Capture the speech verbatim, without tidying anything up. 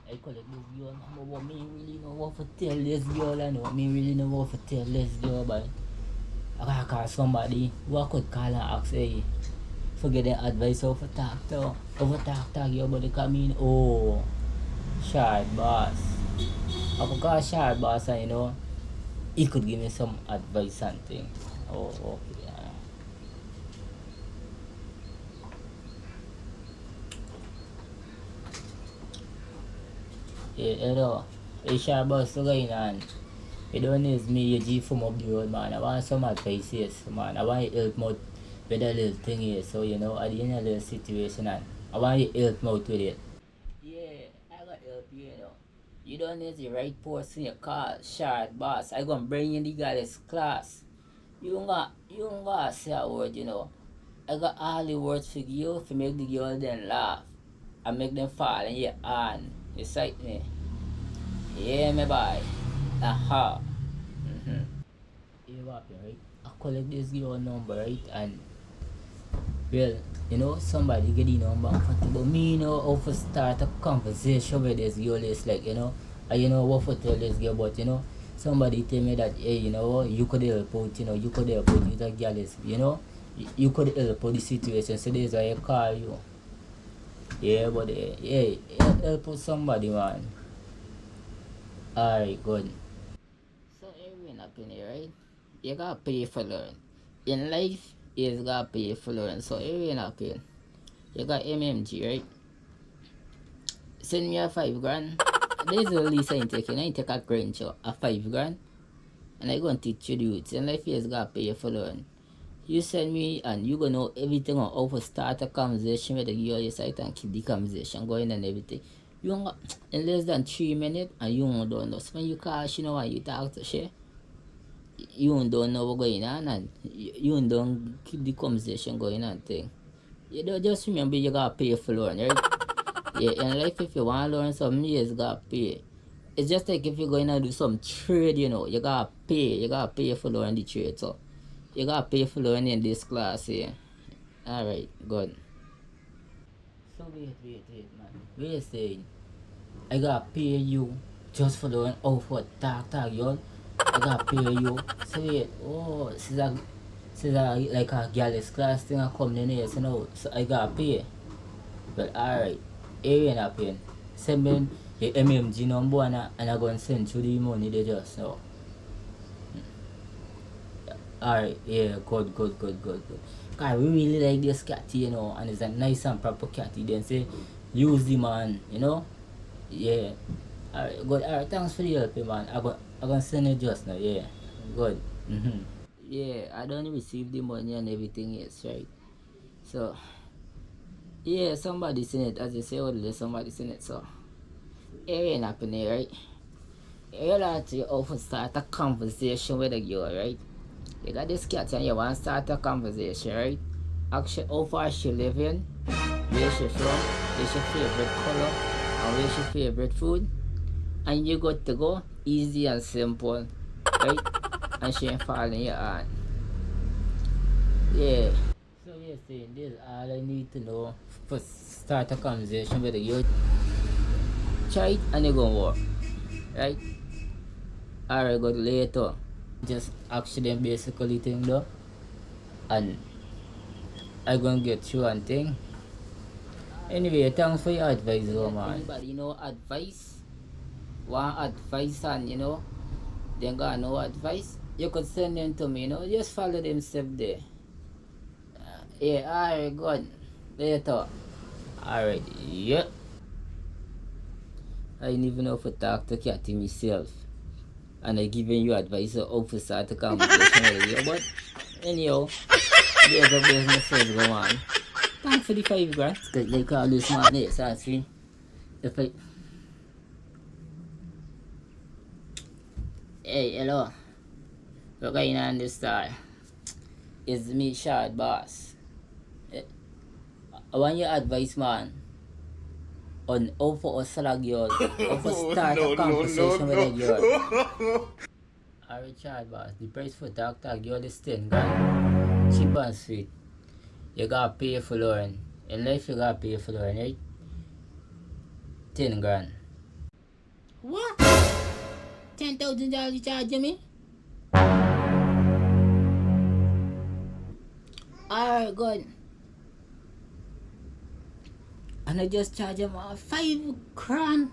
I collect this girl number, but me really know what to tell this girl, I know. Me really know what to tell this girl, but I gotta call somebody who I could call and ask, hey, for get the advice of a talk to, of a talk to girl, but they come in, oh, Shard Boss. I could call Shard Boss and, you know, he could give me some advice and thing. Oh, okay, yeah. Yeah, hello. Hey, Shard Boss, what's going on? You don't need me, you G from up the road, man. I want some advice, yes, man. I want you help me out with a little thing here, so, you know, I in a little situation, and I want you help me out with it. Yeah, I gotta help you, you know. You don't need the right person you call, Shard Boss. I gonna bring in the goddess class. You nga, you nga say a word, you know. I got all the words for you, fi make the girl dem laugh. And make them fall in your hand. You sight me? Yeah, my boy. Aha. Mm-hmm. Hear what happen, right? I collect this girl number, right? And, well, you know, somebody get the number and fat, but me, you know, how to start a conversation with this girl is like, you know, I, you know, what to tell this girl, but, you know, somebody tell me that, hey, you know what, you could help out, you know, you could help out with that girl is, you know, y-, you could help out the situation, so that's why I call you. Yeah, but, eh, yeah, help, help out somebody, man. Alright, good. So, everyone up in here, right? You gotta pay for learn. In life, you just gotta pay for learn. So, everyone up in. You got M M G, right? Send me a five grand. There's a lease I ain't taking. I ain't take a crunch, a five grand. And I gonna teach you the roots. In life, you just gotta pay for learn. You send me and you gonna know everything on how to start a conversation with the girl, you sight, and keep the conversation going and everything. You don't got, in less than three minutes, and you don't know. So when you call, she know what you talk to, she, you don't know what's going on, and you, you don't keep the conversation going and thing. You don't, just remember you gotta pay for learn, right? Yeah, in life, if you wanna learn something, you just gotta pay. It's just like if you're going to do some trade, you know, you gotta pay, you gotta pay for learn the trade, so you gotta pay for learn in this class here. Alright, good. So wait, wait, wait, man. Wait, saying, I gotta pay you just for learn how to talk to a girl. I gotta pay you. So wait, oh, she's a, she's a, like, a girlish class thing I come in here, so now, so I gotta pay. But alright, here ain't happen. Send me your M M G number and I, and I gonna send you the money there just now. Alright, yeah, good, good, good, good, good. 'Cause we really like this cat, you know, and it's a nice and proper cat. Then say, use the man, you know. Yeah. Alright, good. Alright, thanks for the help, man. I go, I gonna send it just now, yeah. Good. Mm-hmm. Yeah, I don't receive the money and everything, yes, right. So, yeah, somebody seen it, as you say, well, somebody seen it, so. It ain't happening, right? You like to, you have to start a conversation with a girl, right? You got this cat and you want to start a conversation, right? Ask her how far she living, where she from, where she favorite color, and where she favorite food. And you good to go, easy and simple, right? And she ain't falling your hand. Yeah. So you're saying this, all I need to know for start a conversation with a girl. Try it and it gonna work, right? Alright, good, later. Just ask them basically thing though, and I gonna get you one thing. Anyway, thanks for your advice, though, man. Anybody know advice? Want advice and, you know, they got no advice? You could send them to me, you know, just follow them step there. Yeah, alright, good. Later. Alright, yeah. I didn't even know if to talk to Cathy myself. And I giving you advice of how to start a conversation with you. But anyhow, there's a business is go on. Thanks for the five grand. It's like, like all this man, it's a thing. If I, hey, hello. We're going on this star. It's me, Shard Boss. Eh, I want your advice, man. On how for us sell a girl, how for start a conversation with a girl. Alright, Shard Boss, the price for talk to a girl is ten grand. Cheap and sweet. You gotta pay for learn. In life, you gotta pay for learn, right? Ten grand. ten thousand dollar charge me? Alright, good. And I just charge him a five grand.